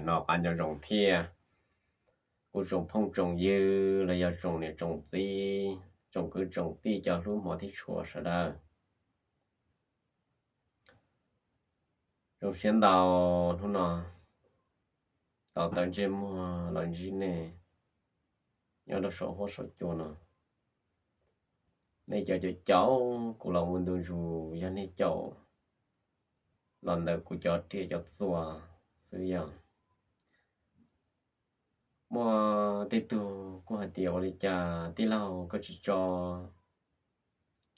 Noj qab nyob zoo thiab kuv tsoom phooj tsoom ywg los yog tsoom niam tsoom txiv, tsoom kwv tsoom tij cov hlub hmov thiab tshua sawv daws. Zoo siab ntau hnub no tau tawm ntsej muag los ntsib nej nyob rau saum huab saum cua no. Nej cov caum caum kuv los ua ntu zus yog nej caum los ntawm kuv cov riam cov txuas xwb yog. Muaj tej tug kuj hais tias ua li cas tij laug koj tsis tso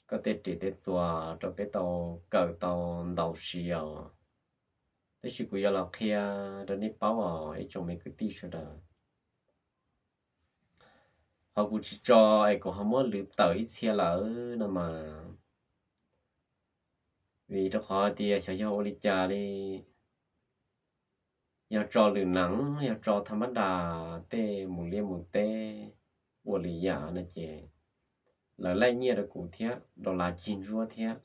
koj tej riam tej txuas rau peb tau kawm tau ntaus siv os. Tab sis kuv yuav los qhia rau nej paub os ib tsoom me kwv tij sawv daws. Qhov kuv tsis tso es kuv ho muab lwv tawm ib txhia lawm no mas vim rau qhov tias xyov yog ua li cas li, yog tso lwm neej yog tso tha mab das tej mus liaj mus teb ua lwm yam no ces lawv laij nyiaj rau kuv thiab dollar cig ntsuab thiab.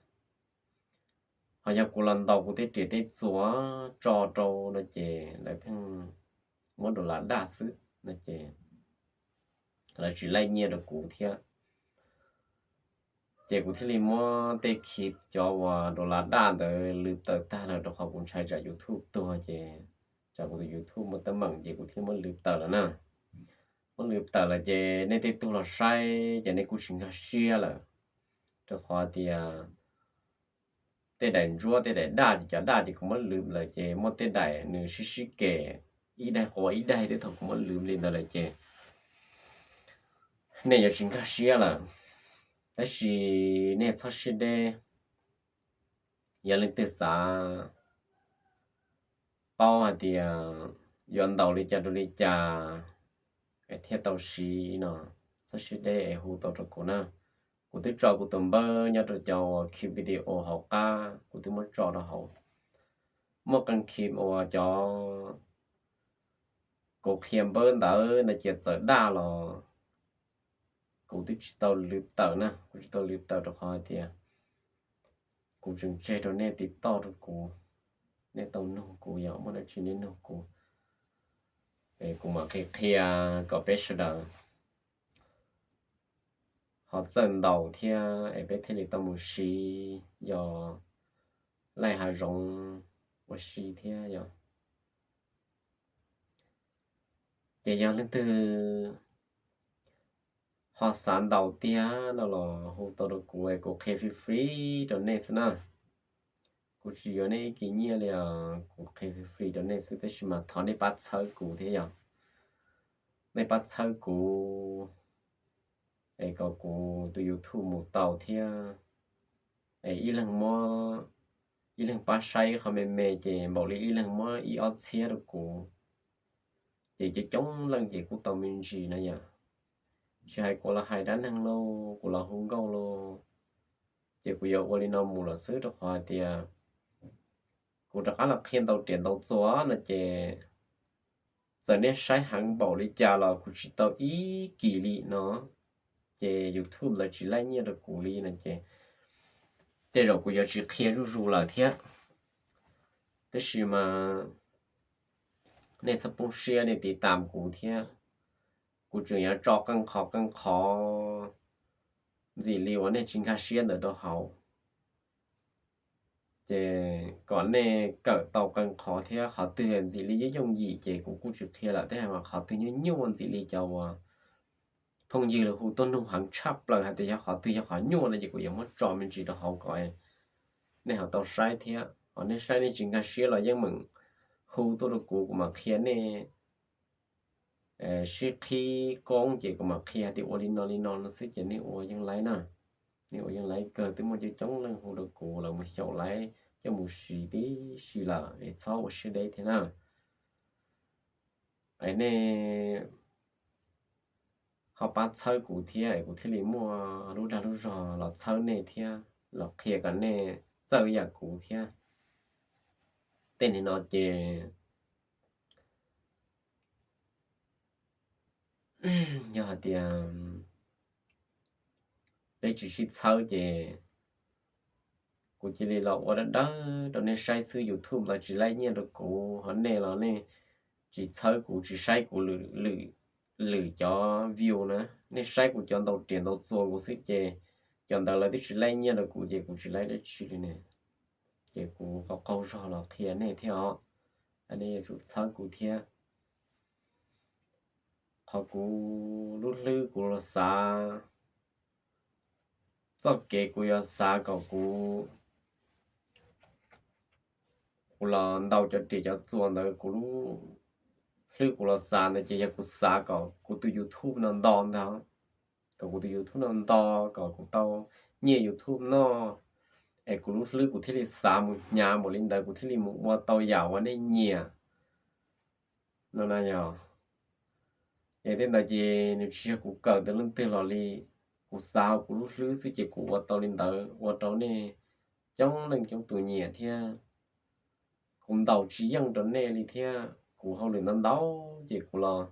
Ho yog kuv los ntaus kuv tej riam tej txuas tso rau no ces lawv pheej muab dollar daj xwb no ces lawv tsis laij nyiaj rau kuv thiab. Ces kuv thiaj li muab tej khiv cov uas dollar daj ntawd lwv tawm tag lawm rau qhov kuv ntshai tsam YouTube tuag ces, tsam kuv tus YouTube muaj teeb meem ces kuv thiaj muab lwv tawm lawm na. Muab lwv tawm lawm ces nej tej tug los saib ces nej kuj tsis nkag siab lawm, rau qhov tias tej daim ntsuab tej daim daj ces cov daj ces kuv muab lwv lawm ces muaj tej daim nws sib sib ke ib daig qua ib daig thiab thaum kuv muab lwv li ntawd lawm ces nej yuav tsis nkag siab lawm. Tab sis nej txhob siab deb, yog leej twg xav paub hais tias yuav ntaus li cas rau li cas es thiaj tau siv no, txhob siab deb es hu tau rau kuv na. Kuv twb tso kuv tus npawb nyob rau cov uas khiv video hauv qab, kuv twb muab tso rau hauv. Muaj qee khiv uas cov kuv qhia npawb ntawd no ces txawm daj los kuv twb tsis tau lwv tawm na, kuv tsis tau lwv tawm rau qhov hais tias kuv tseem tseg rau nej tiv toj rau kuv, nej tau nug kuv, yog muaj dab tsi nej nug kuv, kuv mam qhia qhia kom peb sawv daws ho txawj ntaus thiab es peb thiaj li tau mus siv yog laij hav zoov ua si thiab yog. Ces yog leej twg ho xav ntaus tiag no los hu tau rau kuv es kuv qhia free free rau nej xwb na. Kuv tsis yuav nej ib kis nyiaj li os, kuv qhia free free rau nej xwb, tab sis mas thov nej pab txhawb kuv thiab yog. Nej pab txhawb kuv es kom kuv tus YouTube mus tau thiab. Es ib leeg muab, ib leeg pab saib ib qho me me ces npaum li ib leeg muab ib ob txhiab rau kuv, ces coob coob leej ces kuj tau me ntsis no yom. Tsis hais kuv los hais dab neeg lauj, kuv los hu nkauj lauj, ces kuv yuav ua li no mus lawm xwb rau qhov hais tias kuv rov qab los qhia ntau riam ntau txuas no ces txawm nej saib heev npaum li cas los kuv tsis tau ib kis li no, ces YouTube lawv tsis laij nyiaj rau kuv li no ces tej zaum kuv yuav tsis qhia zuj zus lawm thiab. Tab sis mas nej txhob poob siab, nej tiv tam kuv thiab. Kuv tseem yuav tso qee qhov qee qhov ntxim li uas nej tsis nkag siab ntawd rau hauv, ces kom nej kawm tau qee qhov thiab. Qhov twg ntxim li yooj yooj yim ces kuv kuj tsis qhia lawm, tab sis mas qhov twg nyuaj nyuaj ntxim li cov uas phooj ywg los hu tuaj nug heev tshaj plaws hais tias yog qhov twg yog qhov nyuaj no ces kuv yuav muab tso me ntsis rau hauv kom nej ho tau saib thiab. Ho nej saib nej tsis nkag siab los yeej meem hu tuaj rau kuv, kuv mam qhia nej sib qhib koob ces kuv mam qhia tias ua li no li no no xwb ces nej ua yeej laib na. Nej ua yeej laib kawg, twb muaj coob coob leej hu rau kuv lawv mus xyaum laib coj mus siv tib si lawm es txhob ua siab deb thiab na. Es nej ho pab txhawb kuv thiab es kuv thiaj li muaj lub dag lub zog los txhawb nej thiab los qhia kom nej txawj yam kuv thiab. Tej nim no ces yog hais tias peb tsis sib txhawb ces kuv cia li los ua dawb dawb rau nej saib xwb, YouTube los tsis laij nyiaj rau kuv, ho nej los nej tsis txhawb kuv, tsis saib kuv lwm, lwm cov view na. Nej saib kuv cov ntaus riam ntaus txuas kuv xwb ces cov ntawd lawv twb tsis laij nyiaj rau kuv ces kuv tsis laij dab tsi li ne. Ces kuv qaug qaug zog los qhia nej thiab os, nej yuav tsum txhawb kuv thiab. Qhov kuv lub hlwb kuv los xav, txoj kev kuv yuav xav kom kuv, kuv los ntaus cov riam cov txuas ntawd, kuv lub hlwb kuv los xav ntawd ces yog kuv xav kom kuv tus YouTube no nto ntag, kom kuv tus YouTube no nto, kom kuv tau nyiaj YouTube noj, es kuv lub hlwb kuv thiaj li xav mus hnyav npaum li ntawd, kuv thiaj li mus ua tau yam uas nej nyiam no na yog. Es tej ntawd ces nws tsis yog kuv kawm tau leej twg los li, kuv xav hauv kuv lub hlwb xwb ces kuv ua tau li ntawd ua rau nej coob leej coob tus nyiam thiab. Kuv ntaus tsis yeej rau nej li thiab, kuv hauj lwm ntau ntau ces kuv los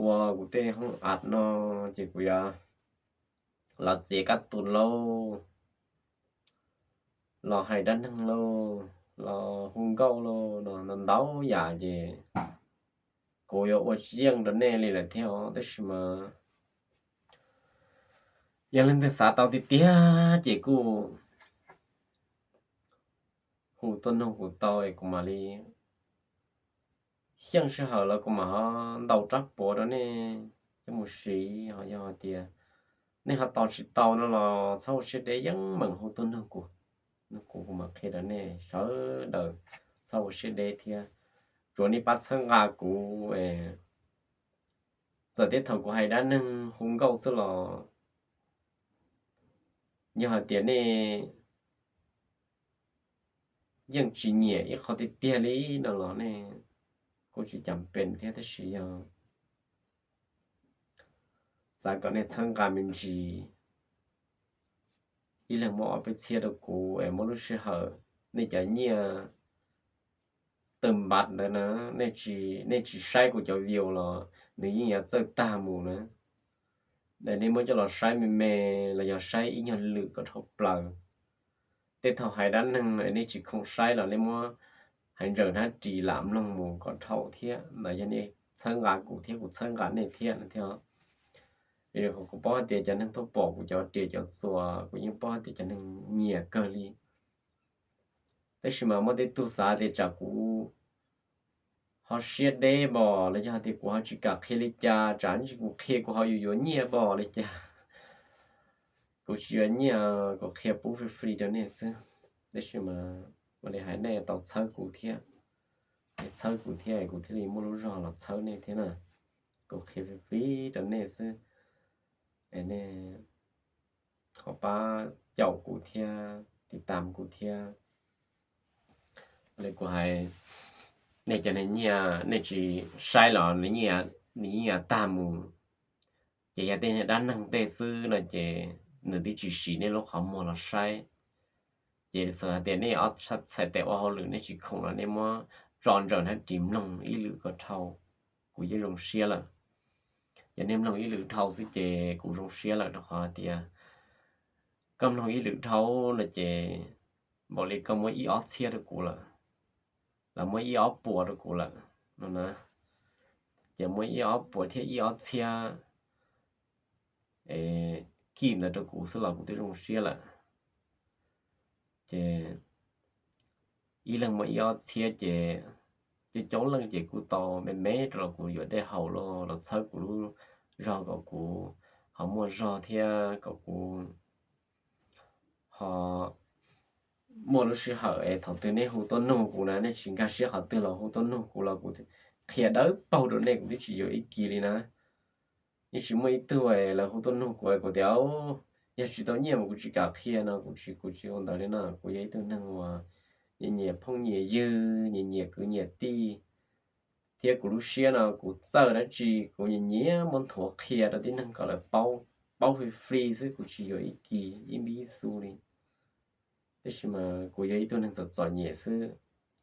ua kuv tej hoob at no ces kuv yuav los txiav kab tus lauj, los hais dab neeg lauj, los hu nkauj lauj no ntau ntau yam ces kuv yuav ua tsis yeej rau nej li lawm thiab os. Tab sis mas yog leej twg xav tau tiag tiag ces kuj hu tuaj nug kuv tau es kuv mam li xyeej sij hawm los kuv mam ho ntaus rab puav rau nej coj mus siv. Ho yog hais tias nej ho tos tsis tau no los txhob ua siab deb, yeej meem hu tuaj nug kuv, nug kuv kuv mam qhia rau nej sawv daws, txhob ua siab deb thiab. Tsuas nej pab txhawb nqa kuv, txawm tej thaum kuv hais dab neeg hu nkauj xwb los yog hais tias nej yeej tsis nyiam ib qho tiag tiag li no los nej kuj tsis cas pes thiab, tab sis yog xav kom nej txhawb nqa me ntsis, ib leeg muab ob peb txhiab rau kuv es muab lub sij hawm, nej cov nyiaj tawm npav ntawd na, nej tsis saib kuv cov view los nws yeej yuav txawj tag mus na. Nej muab coj los saib me me los yog saib ib nyuag lwm kom dhau plaws. Tej thaum hais dab neeg nej tsis khoom saib los nej muab hais ntsaws hnab ris lam mloog mus kom dhau thiab, ntawd yog nej txhawb nqa kuv thiab kuv txhawb nqa nej thiab no thiab. Vim kuv paub hais tias cov neeg tuaj pom kuv cov riam cov txuas kuv yeej paub hais tias cov neeg nyiam kawg li. Tab sis mas muaj tej tug xav tias tsam kuv ho siab deb npaum los yog tias kuv ho tsis kam qhia li cas, tsam ntsis kuv qhia kuv ho yuav yuav nyiaj npaum li cas. Kuv tsis yuav nyiaj, kuv qhia pub free free rau nej xwb. Tab sis mas ua li hais nej tau txhawb kuv thiab, txhawb kuv thiab kuv thiaj li muaj lub zog los txhawb nej thiab na. Kuv qhia free free rau nej xwb, es nej ho pab caum kuv thiab tiv tam kuv thiab. Li kuv hais, nej cov neeg nyiaj nej tsis saib los nws yeej yuav tag mus. Ces yog tej dab neeg tej xwb no ces nws twb tsis siv nej lub qhov muag los saib. Ces txawm hais tias nej ob txhais tes ua hauj lwm nej tsis khoom los nej muab tso ntsaws hnab ris mloog ib lwm kom dhau, kuv yeej zoo siab lawm. Ces nej mloog ib lwm dhau xwb ces kuv zoo siab lawm, rau qhov hais tias koj mloog ib lwm dhau no ces npaum li koj muab ib ob txhiab rau kuv lawm, los muab ib ob puas rau kuv lawm no na. Ces muab ib ob puas thiab ib ob txhiab kij ntawd rau kuv xwb los kuv twb zoo siab lawm. Ces ib leeg muab ib ob txhiab ces coob coob leej ces kuj tau me me rau los kuv yuav dej haus los los txhawb kuv lub zog kom kuv ho muaj zog thiab kom kuv ho muaj lub sij hawm es thaum twg nej hu tuaj nug kuv na, nej tsis nkag siab qhov twg los hu tuaj nug kuv los kuv qhia dawb paug rau nej, kuv twb tsis yuav ib kis li na. Yeej tsis muaj ib tug lawv hu tuaj nug kuv, kuv tias yog tsis tau nyiaj mas kuv tsis kam qhia no, kuv tsis, kuv tsis ua ntawd li no. Kuv yog ib tug neeg uas nyiam nyiam phooj nyiam ywg, nyiam nyiam kwv nyiam tij, thiab kuv lub siab no kuv txawj dab tsi kuv nyiam nyiam muab nthuav qhia rau tib neeg kom lawv paub, paub free free xwb, kuv tsis yuav ib kis ib npib ib xu li. Tab sis mas kuv yog ib tug neeg txom txom nyem xwb,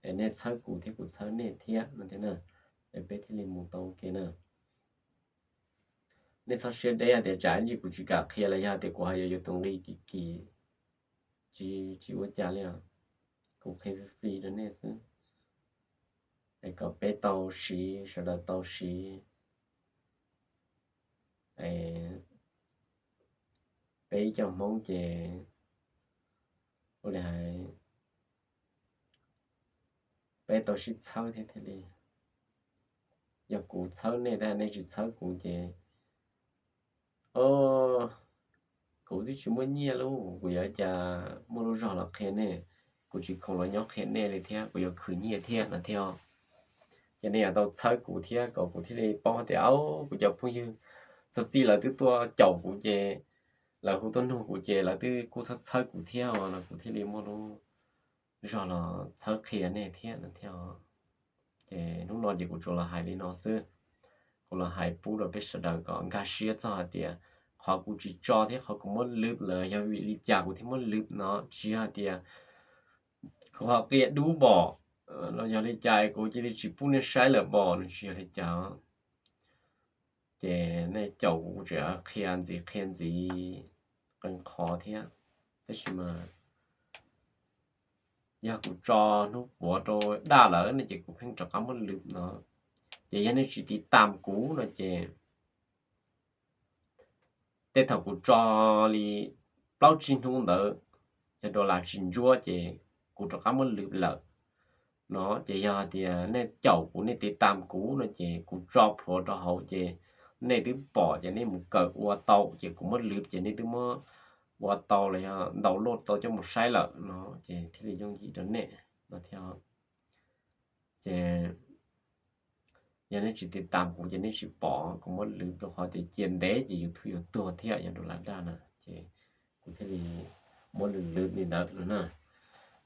es nej txhawb kuv thiab kuv txhawb nej thiab no thiab na, es peb thiaj li mus tau ua ke na. Nej txhob siab deb hais tias tsam ntsis kuv tsis kam qhia los yog tias kuv ho yuav yuav tus nqi kim kim, tsis, tsis ua cas li os. Kuv qhia free rau nej xwb. kom peb tau siv, sawv daws tau siv. Peb ib co Hmoob ces ua li hais, peb tau sib txhawb thiab thiaj li. Yog kuv txhawb nej thiab nej tsis txhawb kuv ces, o, kuv twb tsis muaj nyiaj lauj, kuv yuav cas muaj lub zog los qhia nej, kuv tsis khoom los nyob qhia nej li thiab, kuv yuav khwv nyiaj thiab no thiab. Ces nej yuav tau txhawb kuv thiab kom kuv thiaj li paub tias, o, kuv cov phooj ywg txog txij lawv twb tuaj caum kuv ces, lawv hu tuaj nug kuv ces lawv twb kuj txhawb txhawb kuv thiab os no, kuv thiaj li muaj lub zog los txhawb qhia nej thiab no thiab. Ces hnub no ces kuv tsuas los hais li no xwb, kuv los hais pub rau peb sawv daws kom nkag siab txog hais tias qhov kuv tsis tso thiab qhov kuv muab lwv lawm yog vim li cas kuv thiaj muab lwv no, tsis yog hais tias kuv ho qia dub npom los yog li cas kuv cia li tsis pub nej saib lawm npom no, tsis yog li cas. Ces nej caum kuv, kuv tseem qhia ntxiv qhia ntxiv qee qhov thiab. Tab sis mas yog kuv tso hnub puav rau daj lawm no ces kuv pheej rov qab muab lwv no. Ces yog nej tsis tiv tam kuv no ces tej thaum kuv tso li plaub tsib hnub ntawd, yog dollar tsis ntsuab ces kuv rov qab muab lwv lawm no. Ces yog hais tias nej caum kuv, nej tiv tam kuv no ces kuv tso plhuav rau hauv ces nej twb pom ces nej mus kawm ua tau ces kuv muab lwv ces nej twb muab ua tau los yog ntaus loj tau coj mus saib lawm no ces thiaj li yooj yim rau nej no thiab. Ces yog nej tsis tiv tam kuv ces nej tsis pom kuv muab lwv rau qhov tias cia ntev ces YouTube yuav tuag thiab yog dollar daj na. Ces kuv thiaj li muab lwv lwv li ntawd no na,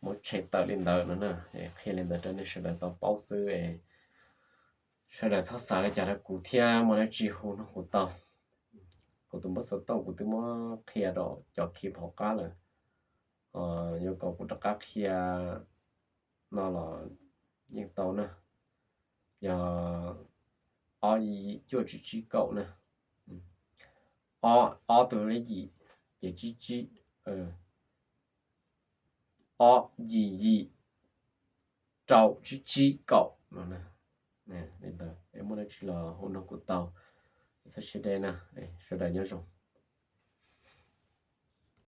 muab tshem tawm li ntawd no na. Qhia li ntawd rau nej sawv daws tau paub xwb. Sawv daws txhob xav li cas rau kuv thiab muaj dab tsi hu nrog kuv tau. Kuv tus npawb xov tooj kuv twb muab qhia rau cov khi hauv qab lawm, yuav kom kuv rov qab qhia no los yeej tau na. Yog ob yim cuaj tsib tsib kaum na, ob, ob tug leb yim ces tsib tsib, ob yim yim rau tsib tsib kaum no. Li ntawd es muaj dab tsi los hu nrog kuv tau, txhob siab deb na. Sawv daws nyob zoo.